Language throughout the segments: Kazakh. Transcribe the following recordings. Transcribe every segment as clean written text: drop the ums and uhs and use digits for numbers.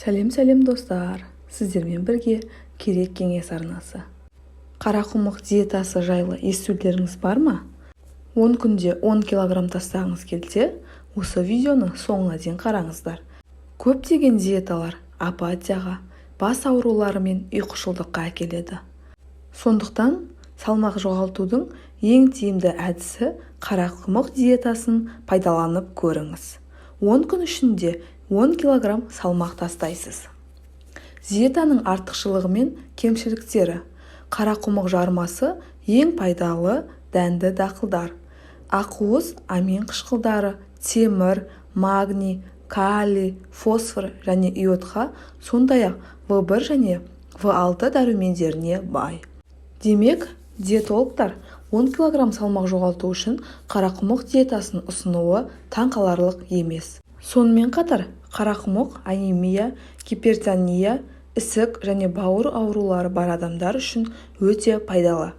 Сәлем, сәлем, достар! Сіздермен бірге Керек кеңес арнасы. Қарақұмық диетасы жайлы естулеріңіз бар ма? 10 күнде 10 килограмм тастағыңыз келсе, осы видеоны соңына дейін қараңыздар. Көптеген диеталар апатияға, бас аурулары мен ұйқышылдыққа әкеледі. Сондықтан салмақ жоғалтудың ең тиімді әдісі – қарақұмық диетасын пайдаланып көріңіз. 10 күн ішінде 10 килограмм салмақ тастайсыз. Диетаның артықшылығы мен кемшіліктері. Қарақұмық жармасы – ең пайдалы дәнді дақылдар. Ақуыз, амин қышқылдары, темір, магний, калий, фосфор және йодқа, сондай-ақ В1 және В6 дәрумендеріне бай. Демек, диетологтар 10 килограмм салмақ жоғалту үшін қарақұмық диетасын ұсынуы таңқаларлық емес. Сонымен қатар қарақұмық анемия, гипертония, ісік және бауыр аурулары бар адамдар үшін өте пайдалы.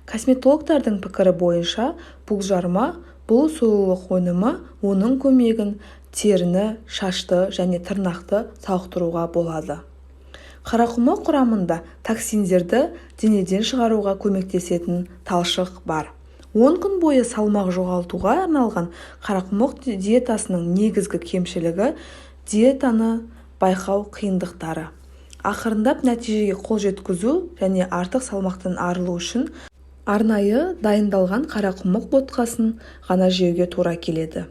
Косметологтардың пікірі бойынша, бұл жарма – бұл сұлулық өнімі. Оның көмегімен теріні, шашты және тырнақты сауықтыруға болады. Қарақұмық құрамында токсиндерді денеден шығаруға көмектесетін талшық бар. 10 күн бойы салмақ жоғалтуға арналған қарақұмық диетасының негізгі кемшілігі – диетаны байқау қиындықтары. Ақырындап нәтижеге қол жеткізу және артық салмақтан арылу үшін арнайы дайындалған қарақұмық ботқасын ғана жеуге тура келеді.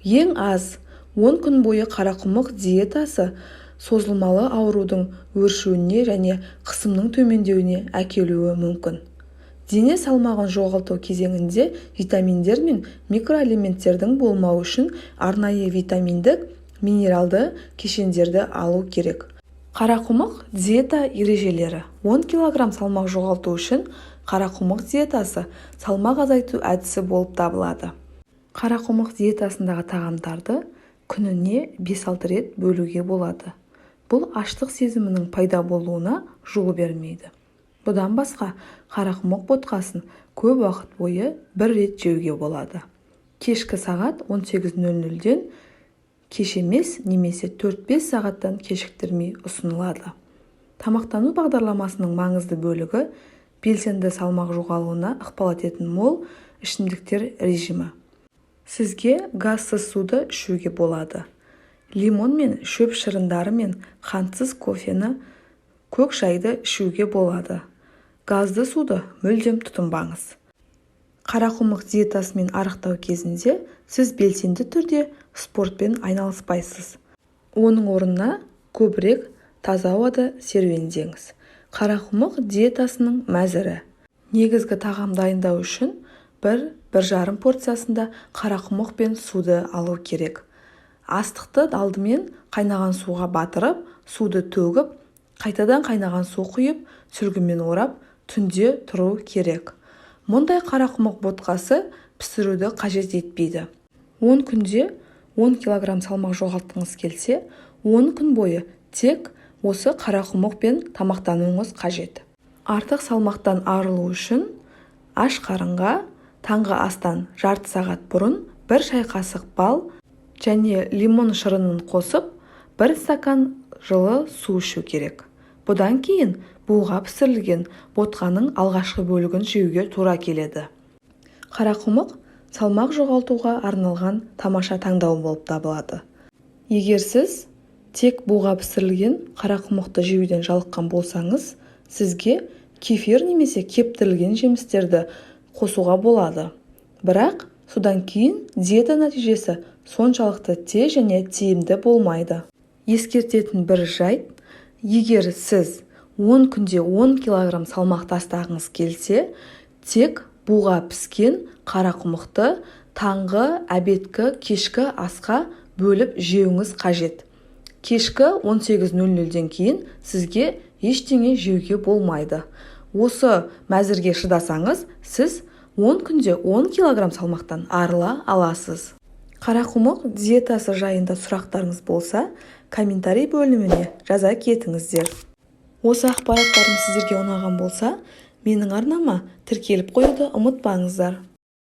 Ең аз 10 күн бойы қарақұмық диетасы созылмалы аурудың өршуіне және қысымның төмендеуіне әкелуі мүмкін. Дене салмағын жоғалту кезеңінде витаминдер мен микроэлементтердің болмауы үшін арнайы витаминдік, минералды кешендерді алу керек. Қарақұмық диета ережелері. 10 килограмм салмақ жоғалту үшін қарақұмық диетасы салмақ азайту әдісі болып табылады. Қарақұмық диетасындағы тағамдарды күніне 5-6 рет бөлуге болады. Бұл аштық сезімінің пайда болуына жол бермейді. Бұдан басқа, қарақұмық ботқасын көп уақыт бойы бір рет жеуге болады: кешкі сағат 18:00-ден кеш емес немесе 4-5 сағаттан кешіктірмей ұсынылады. Тамақтану бағдарламасының маңызды бөлігі – белсенді салмақ жоғалуына ықпал ететін мол ішімдіктер режимі. Сізге газсыз суды ішуге болады, лимон мен шөп шырындары мен қантсыз кофені, көк шайды ішуге болады. Газды суды мүлдем тұтынбаңыз. Қарақұмық диетасымен арықтау кезінде сіз белсенді түрде спортпен айналыспайсыз. Оның орнына көбірек таза ауада серуендеңіз. Қарақұмық диетасының мәзірі. Негізгі тағам дайындау үшін 1-1,5 порциясында қарақұмық пен суды алу керек. Астықты алдымен қайнаған суға батырып, суды төгіп, қайтадан қайнаған су құйып, сүлгімен орап, түнде тұру керек. Мұндай қарақұмық ботқасы пісіруді қажет етпейді. 10 күнде 10 килограмм салмақ жоғалтқыңыз келсе, 10 күн бойы тек осы қарақұмықпен тамақтануыңыз қажет. Артық салмақтан арылу үшін аш қарынға, таңғы астан жарты сағат бұрын бір шай қасық бал және лимон шырынын қосып, бір стакан жылы су ішу керек. Бұдан кейін буға пісірілген ботқаның алғашқы бөлігін жеуге тура келеді. Қарақұмық салмақ жоғалтуға арналған тамаша таңдау болып табылады. Егер сіз тек буға пісірілген қарақұмықты жеуден жалыққан болсаңыз, сізге кефир немесе кептірілген жемістерді қосуға болады. Бірақ содан кейін диета нәтижесі соншалықты тез және тиімді болмайды. Ескертетін бір жайт: егер сіз 10 күнде 10 килограмм салмақ тастағыңыз келсе, тек буға піскен қарақұмықты таңғы, обедкі, кешкі асқа бөліп жеуіңіз қажет. Кешкі 18:00-ден кейін сізге ештеңе жеуге болмайды. Осы мәзірге шыдасаңыз, сіз 10 күнде 10 килограмм салмақтан арыла аласыз. Қарақұмық диетасы жайында сұрақтарыңыз болса, комментарий бөліміне жаза кетіңіздер. Осы ақпараттарым сіздерге ұнаған болса, менің арнама тіркеліп қоюды ұмытпаңыздар.